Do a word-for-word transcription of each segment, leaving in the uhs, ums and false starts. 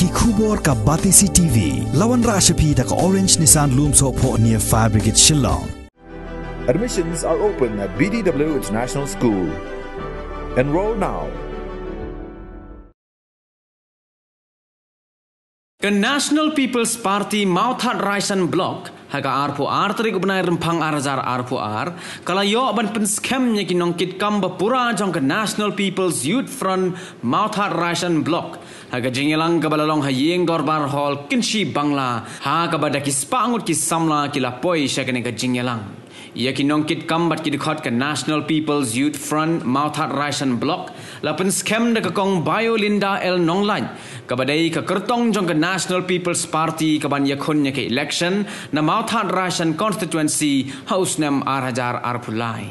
Ki khubor ka Batesi T V. La wanrah sha phi da ka Orange Nissan Lumsohphoh near Fire Brigade Shillong. Admissions are open at B D W International School. Enroll now. Ka National People's Party Mawthadraishan Block ha ka arphew ar tarik u bnai Rymphang ar hajar arphew ar ka la ïoh ban pynskhem ïa ki nongkitkam ba pura jong ka National People's Youth Front Mawthadraishan Block ha ka jingïalang kaba la long ha Ïing Dorbar Hall, Kynshi Bangla, ha kaba da ki spah ngut ki samla ki la poi sha kane ka jingïalang. Ïa ki nongkitkam bad ki dkhot ka National People's Youth Front Mawthadraishan Block la pynskhem da ka Kong Biolinda L Nonglait, kaba dei ka kyrtong jong ka National People's Party kaban ïakhun ïa ka election na Mawthadraishan constituency ha u snem ar hajar arphew lai.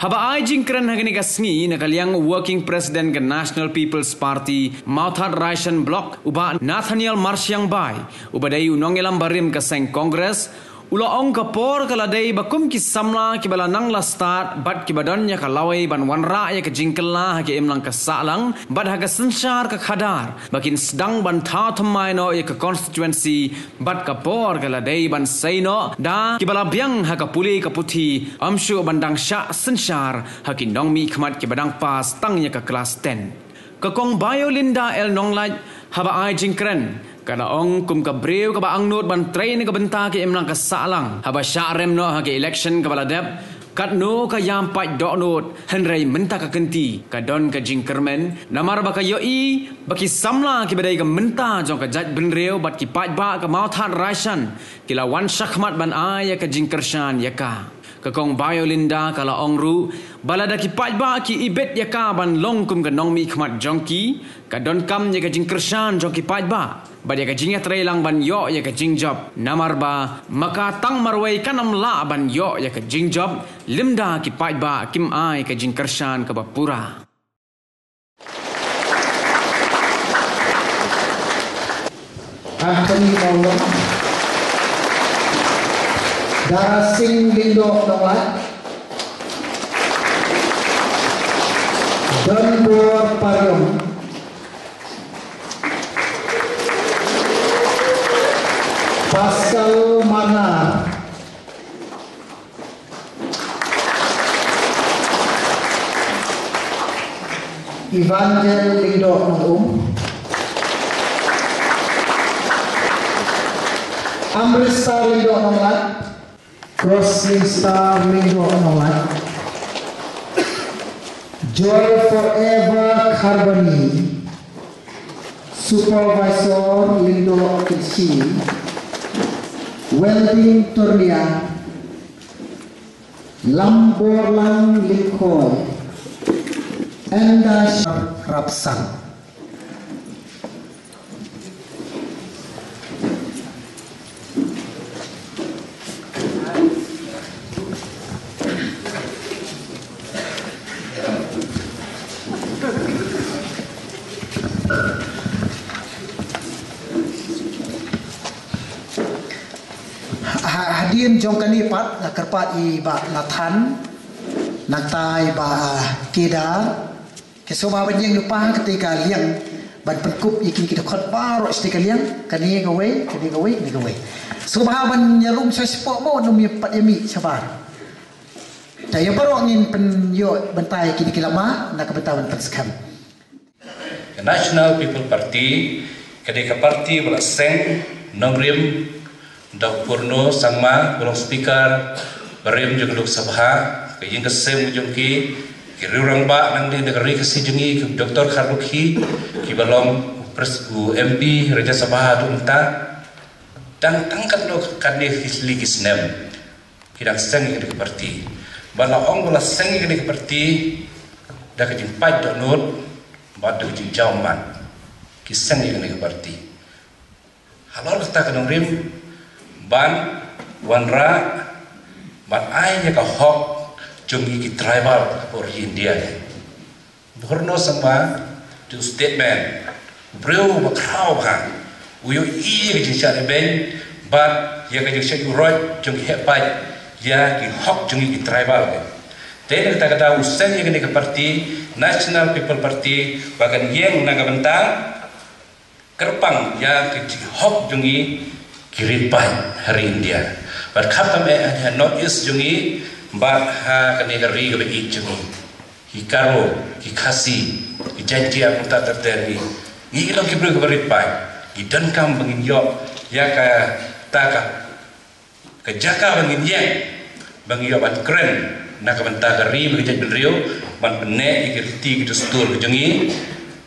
Haba ai jingkren ha kane ka sngi na ka liang u Working President ka National People's Party Mawthadraishan Block, u Bah Nathaniel Marsiang Bai, uba dei u nongïalam barim ka seng Congress, u la ong ka por ka la dei ba kum ki samla kiba la nang la stad bad kiba don ïa ka lawei ban wanrah ïa ka jingkylla ha ka imlang ka sahlang bad ha ka synshar ka khadar, ba kin sdang ban thaw thymmai noh ïa ka constituency, bad ka por ka la dei ban sei noh da kiba la biang ha ka pule ka puthi, ym shuh ban dang shah synshar ha ki nongmihkhmat kiba dang pass tang ïa ka klas ten. Ka Kong Biolinda L Nonglait haba ai jingkren ka la ong kum ka briew kaba angnud ban trei na ka bynta ka imlang ka sahlang, haba shah rem noh ha ka election kaba la dep, katno ka ïam paid dohnud, hynrei mynta ka kynti ka don ka jingkyrmen, namar ba ka ïohi ba ki samla kiba dei ka mynta jong ka jaitbynriew bad ki paidbah ka Mawthadraishan ki la wan shakhmat ban ai ïa ka jingkyrshan ïa ka. Ka Kong Biolinda ka la ong ruh ba lada ki paidbah ki ibit ïa ka ban long kum ka nongmihkhmat jong ki, ka donkam ïa ka jingkyrshan jong ki paidbah bad ïa ka jingïatreilang ban ïoh ïa ka jingjop, namar ba ma ka tang marwei kan ym lah ban ïoh ïa ka jingjop lymda ki paidbah kim ai ka jingkyrshan kaba pura. Anthony Mawlong, Dara Singh Lyngdoh Nonglait, Donbor Pariong, Pascal Marnar, Evangel Lyngdoh Nongum, Amritsar Lyngdoh Nonglait, Crossminster Lyngdoh Nonglait, Joy Forever Kharbani, Supervisor Lyngdoh Kynshi, Welding Turlian, Lamborlang Lyngkhoi, Endash Rapsang. Ha, hadien jong kane pat nga kyrpad ïa i Bah Nathan, nangta i Bah, ah, Keda, ki sngewbha ban ïeng lypa ha katei ka liang ban pynkup ïa kine ki dkhot baroh shatei ka liang, kane kawei, kane kawei, kane kawei. Sngewbha ban ïarum sha shapoh mo, nym ïa pat ïa mih shabar. Te ïa baroh ngin pynïoh bynta ïa kine ki lama na ka bynta ban pynskhem. Ka National People Party ka dei ka party ba la seng nongrim da u Purno Sangma, ba long Speaker barim jong ka Lok Sabha, ka ïing ka sem jong ki, ki riewrangbah nangne na ka ri Khasi jong ngi, ki Doctor Kharlukhi, kiba long u pres-, u M P Rajya Sabha haduh mynta. Tang tang katno katne ki sli ki snem ki dang seng ïa kane ka party. Ba la ong ba la seng ïa kane ka party da ka jingpait dohnud bad da ka jingjaw man ki seng ïa kane ka party. Halor kata ka nongrim ban wanrah ban ai ïa ka hok jong ngi ki tribal ha ka pud ri India. Purno Sangma, tu statement. Briew ba khraw bha. U ïohi ïa ka jingshah ïa beiñ bad ïa ka jingshah ïa u roi jong ki heh paid, ïa ki hok jong ki tribal. Te na kata ka daw u seng ïa kane ka party, National People Party, ba kan ïeng na ka bynta kyrpang ïa ki jing hok jong ngi ki ri paid ha ri India. Bad khamtam eh ha North East jong ngi bad ha kane ka ri kaba ïeit jong ngi. Ki Garo, ki Khasi, ki Jaiñtia, kumta ter ter ngi. Ngi ki long ki briew kiba ri paid. Ngi donkam ba ngin ïoh ïa kata ka ka jaka ba ngin ïeng, ba ngin ïoh ban kren na ka bynta ka ri bad ka jaitbynriew, ban pynneh ïa ki riti ki dustur ki jong ngi,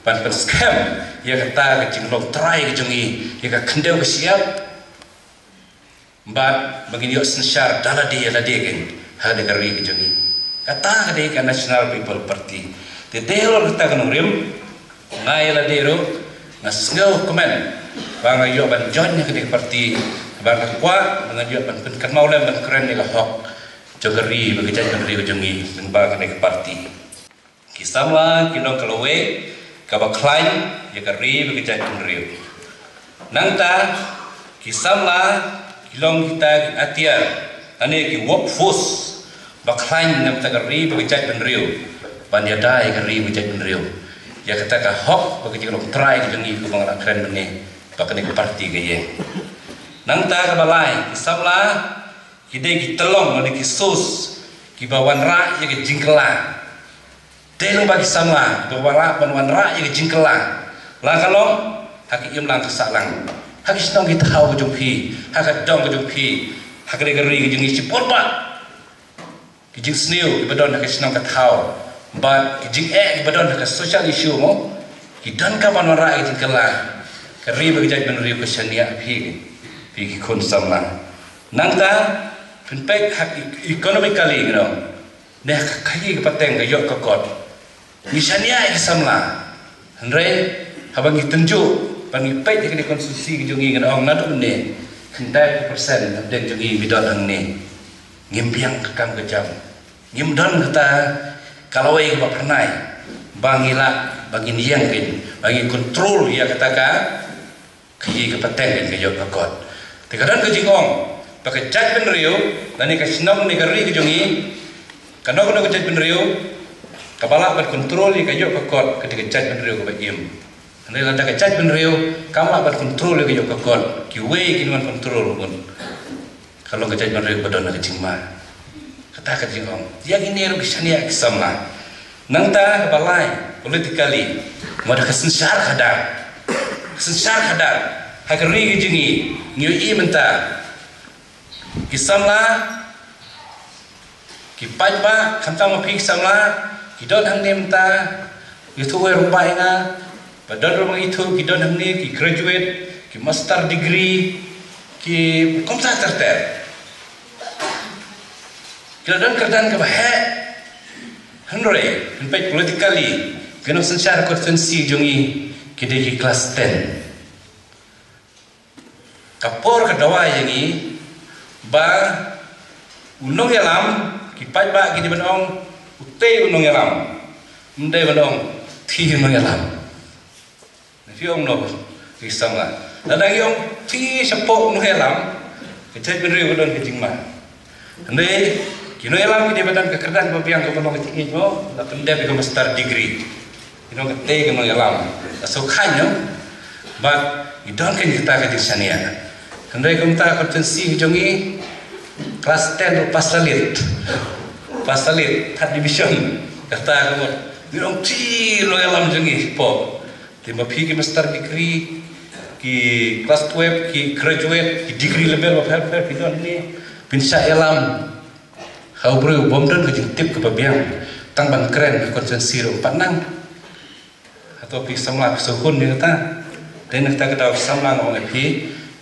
ban pynskhem ïa kata ka jinglong trai ki jong ngi, ïa ka khyndew ka shyiap, bad ba ngin ïoh synshar da lade ïa lade kein ha ka ri ki jong ngi. Kata ka dei ka National People Party. Te dei halor kata ka nongrim, nga ïa lade ruh nga sngewkmen ba nga ïoh ban join ha kane ka party, ba nga kwah ba nga ïoh ban pynkynmaw lem ban kren ïa ka hok jong ka ri bad ka jaitbynriew jong ngi lyngba kane ka party. Ki samla ki long ka lawei kaba khlaiñ ïa ka ri bad ka jaitbynriew. Nangta ki samla ki long kita ki atiar lane ki workforce ba khlaiñ na bynta ka ri bad ka jaitbynriew ban ïada ïa ka ri bad ka jaitbynriew. Ïa kata ka hok bad ka jinglong trai ka jong ngi kumba nga la kren mynne ba kane ka party ka ïeng. Nangta kaba lai, ki samla ki dei ki tyllong lane ki source kiba wanrah ïa ka jingkylla. Te nang ba ki samla, ba wanrah, ban wanrah ïa ka jingkylla. La ka long ha ka imlang ka sahlang, ha ki shnong ki thaw ka jong phi, ha ka dong ka jong phi, ha ka ri ka ri ka jong ngi shibun bah. Ki jingsniew kiba don ha ka shnong ka thaw bad ki jingeh kiba don ha ka social issue mo, ki donkam ban wanrah ïa ka jingkylla. Ka ri bad ka jaitbynriew ka shaniah phi, phi ki khun samla. Nangta phin peit ha e-, economically, you know, ne ha ka khaïi ka pateng ka ïoh ka kot. Ngi shaniah ïa ki samla. Hynrei haba ngi tynjuh ban ngi peit ïa kane ka constituency ka jong ngi, ngan ong naduh mynne, khyndai phew percent na pdeng jong ngi ngi don hangne. Ngim biang ka kam ka jam. Ngim don kata ka lawei kaba phyrnai ba ngi lah, ba ngin ïeng kein, ba ngin control ïa kata ka khaïi ka pateng kein ka ïoh ka kot. Te ka don ka jingong ba ka jaitbynriew lane ka shnong ne ka ri ka jong ngi, kano kano ka jaitbynriew kaba lah ban control ïa ka ïoh ka kot ka dei ka jaitbynriew kaba im. Hynrei lada ka jaitbynriew kam lah ban control ïa ka ïoh ka kot, kiwei kin wan control bun. Ka long ka jaitbynriew ba don na ka jingma. Kata ka jingong. Ïa kine ruh ki shaniah ki samla. Nangta kaba lai, politically, mut ka synshar khadar. Synshar khadar ha ka ri ka jong ngi, ngi ïohi mynta ki samla, ki paidbah, khamtam ma phi ki samla, ki don hangne mynta, ithuh wei rangbah ïa nga, ba don ruh ba ithuh, ki don hangne, ki graduate, ki master degree, ki kumta ter ter. Ki la don kyrdan kaba heh. Hynrei phin peit politically, ki nongsynshar constituency jong ngi ki dei ki class ten. Ka por ka dawa ïa ngi ba u nongïalam, ki paidbah ki dei ban ong, u tei u nongïalam, ym dei ban ong, thi u nongïalam. Phi ong no, ki samla. Lada ngi ong thi shapoh u nongïalam, ka jaitbynriew ka don ka jingma. Hynrei ki nongïalam ki dei ba don ka kyrdan ba biang kaba long ka jingïeit mo, la pyndep ïa ka master degree. Ki nong, ka tei ki nongïalam, ka sngewkhlaiñ, no? Bad ngi don kein kita ka jingshaniah. Hynrei kumta constituency ka jong ngi, class ten ruh pass lalit. Pass lalit, third division. Kata ka mut, ngi ong thi nongïalam jong ngi shapoh. Te ma phi ki master degree, ki class twelve, ki graduate, ki degree level bapher bapher phi don hangne, phin shah ïalam ha u briew bym don ka jingtip kaba biang, tang ban kren ha constituency ruh ym pat nang. Hato phi samla phi sngewhun ïa kata? Te na kata ka daw ki samla nga ong ïa phi,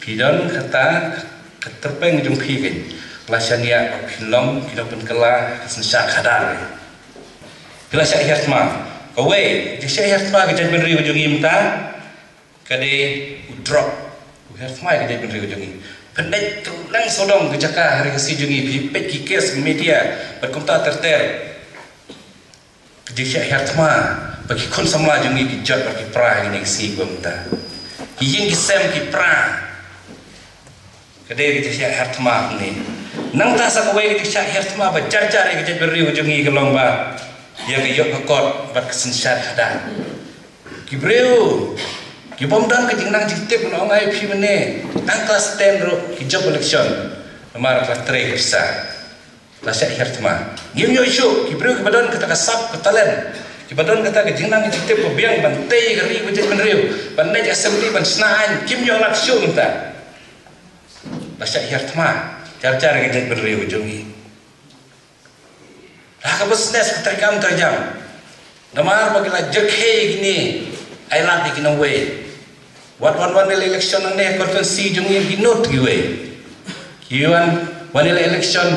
phi don kata ka tyrpeng jong phi kein, la shaniah ba phin long ki nongpynkylla ka synshar khadar. Phi la shah hiar thma. Kawei, ka jingshah hiar thma ka jaitbynriew ka jong ngi mynta ka dei u drug. U hiar thma ïa ka jaitbynriew ka jong ngi. Phin dei tu lang sawdong ka jaka ha ri Khasi jong ngi, phi peit ki case media bad kumta ter ter. Ka jingshah hiar thma ba ki khun samla jong ngi ki jot bad ki pra ha kine ki sngi ba mynta. Ki ïing ki sem ki pra. Ka dei ka jingshah hiar thma hangne. Nangta sa kawei ka jingshah hiar thma ba jar jar ïa ka jaitbynriew ka jong ngi ka long ba ïa ka ïoh ka kot bad ka synshar khadar. Ki briew Ki bym don ka jingnang jingtip, ngan ong ïa phi mynne, tang klas ten ruh ki jop election. Namar ka la trei ka pisa. La shah hiar thma. Ngim ïoh shuh, ki briew kiba don kata ka sap ka talent, kiba don kata ka jingnang jingtip ba biang ban tei ka ri ba jaitbynriew, ban leit assembly ban shna aiñ, kim ïoh lad shuh mynta. La shah hiar thma. Jar jar ka jaitbynriew ka jong ngi. La ka business ka treikam treikam. Namar ba ki la jyrkhei kine, ai lad ïa ki nongwei. Wat wan wan ïa la election nangne constituency jong ngi ki nud kiwei. Ki wan wan ïa la election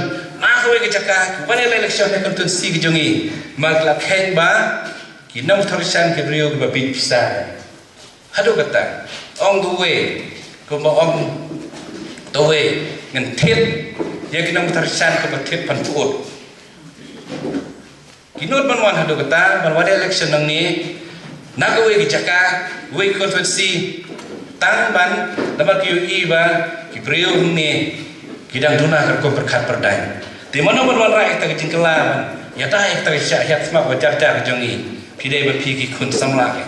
na kawei ka jaka, ki wan ïa la election ha constituency ka jong ngi. Ma ki la kheiñ ba ki nongthoh shan ki briew kiba bit pisa. Haduh kata, ong the way, kumba ong the way, ngan thied ïa ki nongthoh shan kiba thied pan pyut. Ki nud ban wan haduh kata, ban wan election nangne, na kawei ka jaka, kawei ka constituency, tang ban, namar ki ïohi ba ki briew hangne ki dang duna ka rukom pyrkhat pyrdaiñ. Te mano ban wanrah ïa kata ka jingkylla ban ïada ïa kata ka shah hiar thma ba jar jar ka jong ngi, phi dei ba phi ki khun samla.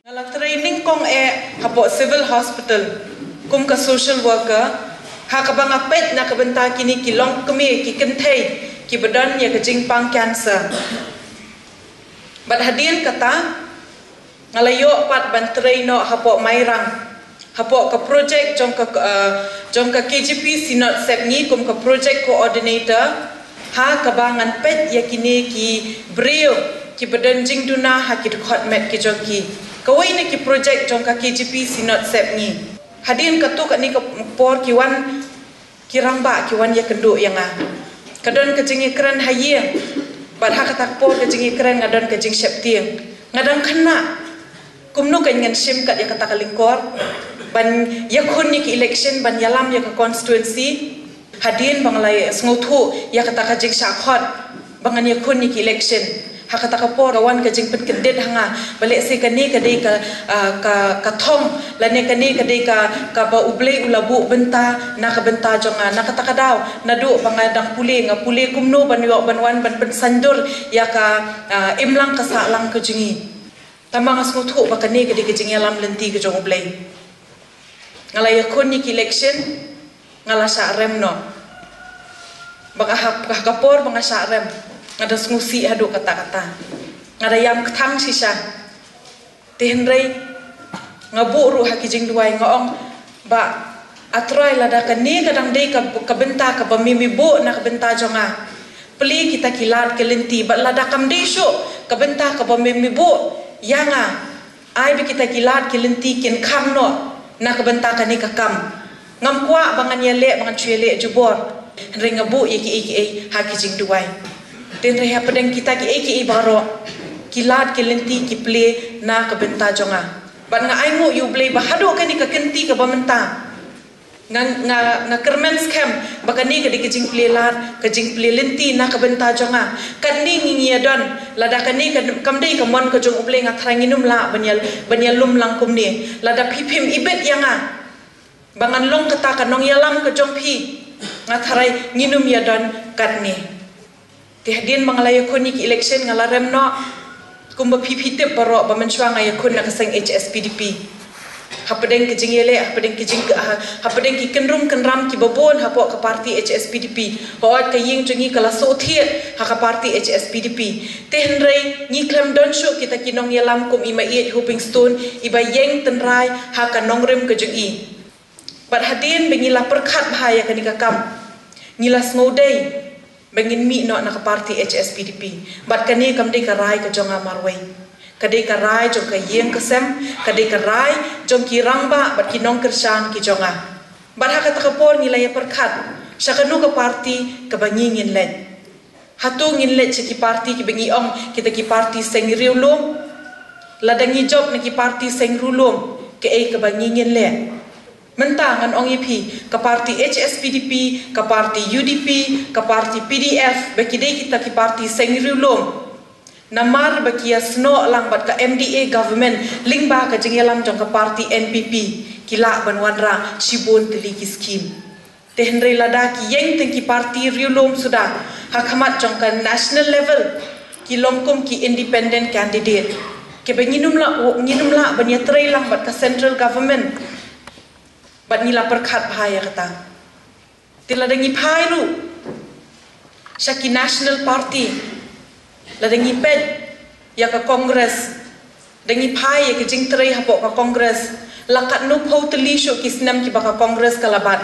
Nga la trei nyngkong eh hapoh Civil Hospital kum ka social worker, ha kaba nga peit na ka bynta kine ki longkmie ki kynthei kiba don ïa ka jingpang cancer. Bad hadien kata, nga la ïoh pat ban trei noh hapoh Mairang, hapoh ka project jong ka, eh, jong ka K J P Synod Sepngi kum ka project coordinator, ha kaba ngan peit ïa kine ki briew kiba don jingduna ha ki dkhot met ki jong ki. Kawei na ki project jong ka K J P Synod Sepngi. Hadien katto katne ka por ki wan ki rangbah ki wan ïakynduh ïa nga. Ka don ka jingïakren ha ïing. Bad ha kata ka por ka jingïakren nga don ka jingsheptieng. Nga dang khynnah. Kumno kan ngan shim kat ïa kata ka lyngkor ban ïakhun ïa ki election, ban ïalam ïa ka constituency. Hadien ba nga la sngewthuh ïa kata ka jingshah khot ba ngan ïakhun ïa ki election, ha kata ka por ka wan ka jingpynkyndit ha nga ba lehse kane ka dei ka, ah, ka, ka thong, lane kane ka dei ka, kaba U Blei u la buh bynta na ka bynta jong nga. Na kata ka daw, naduh ba nga dang pule, nga pule kumno ban ïoh ban wan ban pynsaindur ïa ka, ah, imlang ka sahlang ka jong ngi. Tangba nga sngewthuh ba kane ka dei ka jingïalam lynti ka jong U Blei. Nga la ïakhun ïa ki election, nga la shah rem noh. Ba nga hap, ha ka por ba nga shah rem, nga da sngewsih haduh katta katta. Nga da ïam kthang shisha. Te hynrei nga buh ruh ha ki jingduwai, nga ong, Bah, A Trai, lada kane ka dang dei ka, ka bynta kaba me me buh na ka bynta jong nga, plie kita ki lad ki lynti. Bad lada kam dei shuh ka bynta kaba me me buh ïa nga, ai ba kita ki lad ki lynti kin khang noh na ka bynta kane ka kam. Ngam kwah ba ngan ïaleh, ba ngan shu ïaleh jubor. Hynrei nga buh ïa kiei kiei ha ki jingduwai. Te hynrei hapdeng kita kiei kiei baroh, ki lad ki lynti ki plie na ka bynta jong nga. Bad nga ainguh ïa U Blei ba haduh kane ka kynti kaba mynta, nga, nga, nga kyrmen skhem ba kane ka dei ka jingplie lad, ka jingplie lynti na ka bynta jong nga. Katne ngi ngi ïadon, lada kane ka, kam dei ka mon ka jong U Blei, nga tharai ngin ym lah ban ïa, ban ïalum lang kumne. Lada phi phim ibit ïa nga ba ngan long kata ka nongïalam ka jong phi, nga tharai ngin ym ïadon katne. Te hadien ba nga la ïakhun ïa ki election, nga la rem noh. Kumba phi phi tip baroh ba mynshuwa nga ïakhun na ka seng H S P D P. Hapdeng ki jingïaleh, hapdeng ki jing, ha, hapdeng ki kynrum kynram kiba bun hapoh ka party H S P D P, ka ot ka ïing jong ngi ka la shu thied ha ka party H S P D P. Te hynrei ngi khlem don shuh kita ki nongïalam kum i Maieit Hopingstone, iba ïeng tynrai ha ka nongrim ka jong i. Bad hadien ba ngi la pyrkhat bha ïa kane ka kam, ngi la sngewdei ba ngin mih noh na ka party H S P D P. Bad kane kam dei ka rai ka jong nga marwei. Ka dei ka rai jong ka ïing ka sem, ka dei ka rai jong ki rangbah bad ki nongkyrshan ki jong nga. Bad ha kata ka por ngi la ïa pyrkhat sha kano ka party kaba ngi ngin leit. Hato ngin leit sha ki party kiba ngi ong kita ki party seng riewlum? Lada ngi jop na ki party seng riewlum, kaei kaba ngi ngin leh? Mynta ngan ong ïa phi, ka party H S P D P, ka party U D P, ka party P D F, ba ki dei kita ki party seng riewlum. Namar ba ki ïasnoh lang bad ka M D A government lyngba ka jingïalam jong ka party N P P, ki lah ban wanrah shibun tylli ki skim. Te hynrei lada ki ïeng tang ki party riewlum suda ha khmat jong ka national level, ki long kum ki independent candidate. Kiba ngin ym lah, ngin ym lah ban ïatrei lang bad ka central government. Bad ngi la pyrkhat bha ïa kata. Te lada ngi phai ruh sha ki national party, lada ngi peit ïa ka Congress, da ngi phai ïa ka jingtrei hapoh ka Congress, la katno phew tylli shuh ki snem kiba ka Congress ka la bat.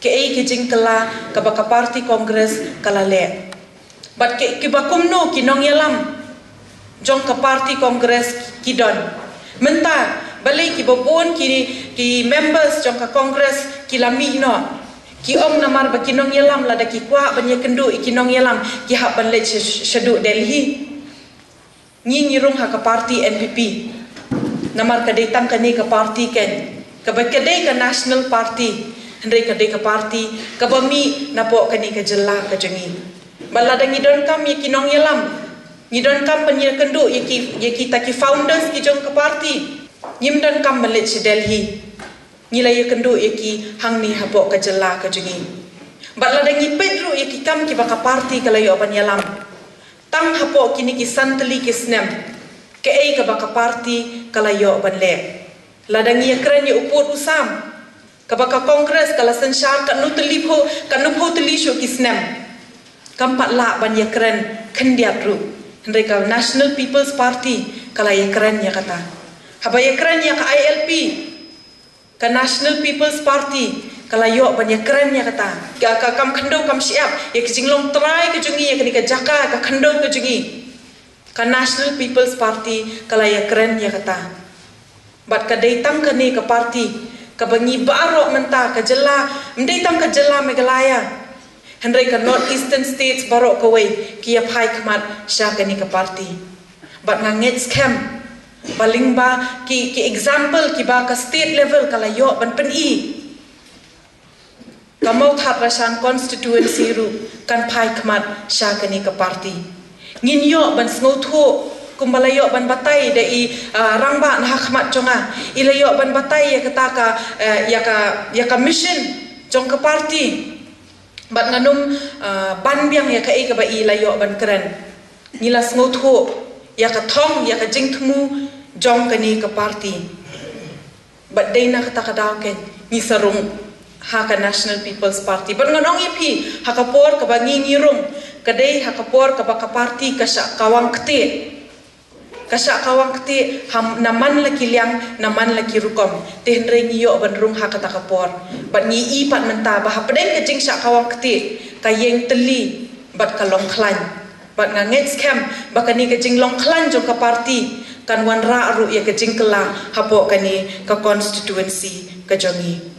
Kaei ka jingkylla kaba ka party Congress ka la leh? Bad ki, kiba kumno ki nongïalam jong ka party Congress ki don? Mynta balei kiba bun ki, ki members jong ka Congress ki la mih noh? Ki ong namar ba ki nongïalam lada ki kwah ban ïakynduh ïa ki nongïalam, ki hap ban leit sha, shaduh Delhi. Ngi ngi rung ha ka party N P P. Namar ka dei tang kane ka party keiñ kaba ka dei ka national party. Hynrei ka dei ka party kaba mih napoh kane ka jylla ka jong ngi. Bad lada ngi donkam ïa ki nongïalam, ngi donkam ban ïakynduh ïa ki, ïa kita ki founders ki jong ka party, ngim donkam ban leit sha Delhi. Ngi la ïakynduh ïa ki hangne hapoh ka jylla ka jong ngi. Bad lada ngi peit ruh ïa ki kam kiba ka party ka la ïoh ban ïalam, tang hapoh kine ki san tylli ki snem, kaei kaba ka party ka la ïoh ban leh? Lada ngi ïakren ïa u pud u sam, kaba ka Congress ka la synshar katno tylli phew, katno phew tylli shuh ki snem, kam pat lah ban ïakren khyndiat ruh. Hynrei ka National People's Party ka la ïakren ïa kata. Haba ïakren ïa ka I L P, ka National People's Party ka la ïoh ban ïakren ïa kata. Ka, ka kam khyndew kam shyiap, ïa ka jinglong trai ka jong ngi, ïa kane ka jaka ka khyndew ka jong ngi, ka National People's Party ka la ïakren ïa kata. Bad ka dei tang kane ka party kaba ngi baroh mynta ka jylla, ym dei tang ka jylla Meghalaya, hynrei ka North Eastern States baroh kawei ki ïa phai khmat sha kane ka party. Bad nga ngeit skhem ba lyngba ki, ki example kiba ka state level ka la ïoh ban pyni, ka Mawthadraishan constituency ruh kan phai khmat sha kane ka party. Ngin ïoh ban sngewthuh kumba la ïoh ban batai da i, ah, rangbah na ha khmat jong nga. I la ïoh ban batai ïa kata ka, eh, ïa ka, ïa ka mission jong ka party. Bad ngan ym, ah, ban biang ïa kaei kaba i la ïoh ban kren. Ngi la sngewthuh ïa ka thong, ïa ka jingthmu jong kane ka party. Bad dei na kata ka daw keiñ ngi sa rung ha ka National People's Party. Bad ngan ong ïa phi, ha ka por kaba ngi ngi rung, ka dei ha ka por kaba ka party ka shah kawang ktieh. Ka shah kawang ktieh, ha, na man la ki liang, na man la ki rukom. Te hynrei ngi ïoh ban rung ha kata ka por. Bad ngi i pat mynta ba hapdeng ka jingshah kawang ktieh, ka ïeng tylli bad ka long khlaiñ. Bad nga ngeit skhem ba kane ka jinglong khlaiñ jong ka party kan wanrah ruh ïa ka jingkylla hapoh kane ka constituency ka jong ngi.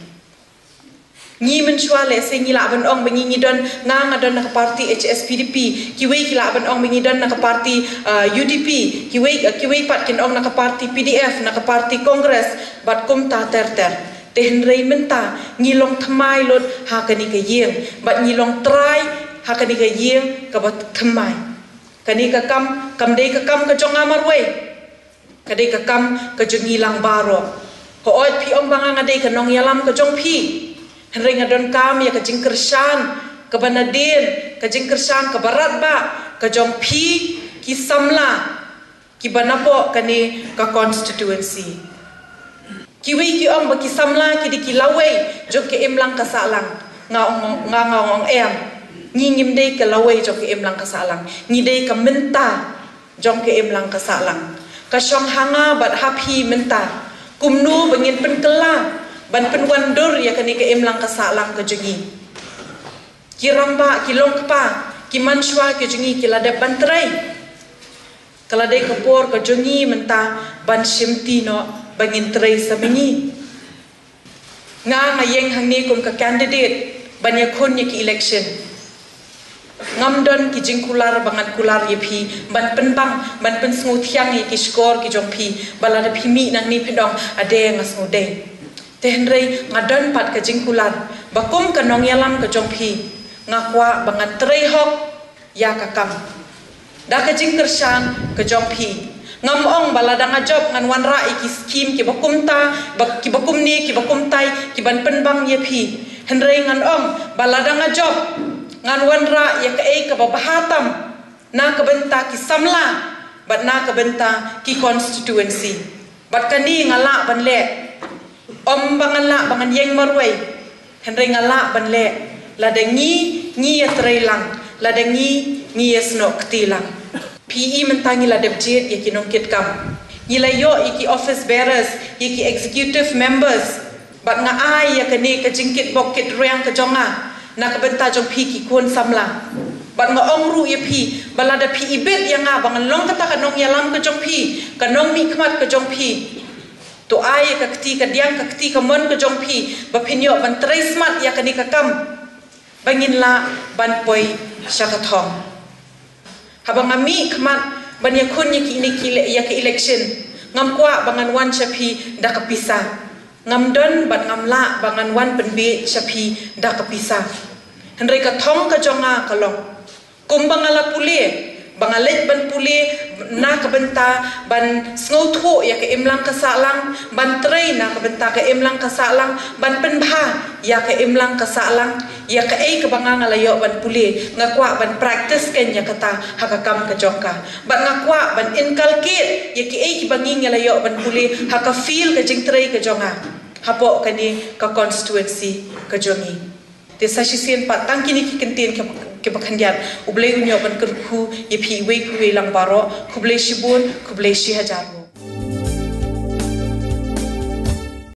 Ngi mynshuwa lehse ngi lah ban ong ba ngi ngi don, nga nga don na ka party H S P D P, kiwei ki lah ban ong ba ngi don na ka party, uh, U D P, kiwei, uh, kiwei pat kin ong na ka party P D F, na ka party Congress, bad kumta ter ter. Te hynrei mynta ngi long thymmai lut ha kane ka ïing, bad ngi long trai ha kane ka ïing kaba thymmai. Kane ka kam kam dei ka kam ka jong nga marwei. Ka dei ka kam ka jong ngi lang baroh. Hooid phi ong ba nga nga dei ka nongïalam ka jong phi. Hynrei nga donkam ïa ka jingkyrshan kaba nadien, ka jingkyrshan kaba radbah ka jong phi ki samla kiba napoh kane ka constituency. Kiwei ki ong ba ki samla ki dei ki lawei jong ka imlang ka sahlang. Nga ong, nga nga ong em. Ngi ngim dei ka lawei jong ka imlang ka sahlang. Ngi dei ka mynta jong ka imlang ka sahlang. Ka shong ha nga bad ha phi mynta kumno ba ngin pynkylla ban pynwandur ïa kane ka imlang ka sahlang ka jong ngi. Ki rangbah, ki longkpa, ki mynshuwa ki jong ngi ki la dep ban trei. Ka la dei ka por ka jong ngi mynta ban shimti noh ba ngin trei sa ma ngi. Nga nga ïeng hangne kum ka candidate ban ïakhun ïa ki election. Ngam don ki jingkular ba ngan kular ïa phi ban pynbang, ban pynsngewthiang ïa ki shkor ki jong phi ba lada phi mih nangne phin ong ade nga sngewdei. Te hynrei nga don pat ka jingkular ba kum ka nongïalam ka jong phi nga kwah ba ngan trei hok ïa ka kam. Da ka jingkyrshan ka jong phi. Ngam ong ba lada nga jop ngan wanrah ïa ki skim kiba kumta, ba, kiba kumne, kiba kumtai, kiban pynbang ïa phi. Hynrei ngan ong ba lada nga jop ngan wanrah ïa kaei kaba bha tam na ka bynta ki samla bad na ka bynta ki constituency. Bad kane nga lah ban leh. Ym ba ngan lah ba ngan ïeng marwei. Hynrei nga lah ban leh. Lada ngi, ngi ïatrei lang. Lada ngi, ngi ïasnoh kti lang. Phi i mynta ngi la dep jied ïa ki nongkitkam. Ngi la ïoh ïa ki office bearers, ïa ki executive members. Bad nga ai ïa kane ka jingkitbok kitrwiang ka jong nga na ka bynta jong phi ki khun samla. Bad nga ong ruh ïa phi ba lada phi ibit ïa nga ba ngan long kata ka nongïalam ka jong phi, ka nongmihkhmat ka jong phi. To ai ïa ka kti kadiang, ka kti kamon ka jong phi ba phin ïoh ban trei smat ïa kane ka kam. Ba ngin lah ban poi sha ka thong. Haba nga mihkhmat ban ïakhun ïa ki, ïa ki ele-, ïa ka election, ngam kwah ba ngan wan sha phi da ka pisa. Ngam don bad ngam lah ba ngan wan pynbiej sha phi da ka pisa. Hynrei ka thong ka jong nga ka long, kumba nga la pule, ba nga leit ban pule na ka bynta ban sngewthuh ïa ka imlang ka sahlang, ban trei na ka bynta ka imlang ka sahlang, ban pynbha ïa ka imlang ka sahlang, ïa kaei kaba nga, nga la ïoh ban pule, nga kwah ban practice kein ïa kata ha ka kam ka jong ka. Bad nga kwah ban inculcate ïa kiei kiba ngi, ngi la ïoh ban pule ha ka field ka jingtrei ka jong nga hapoh kane ka constituency ka jong ngi. Te sa shisien pat tang kine ki kyntien kiba, kiba khyndiat. U Blei un ïoh ban kyrkhu ïa phi iwei pa iwei lang baroh. Khublei shibun, khublei shihajar.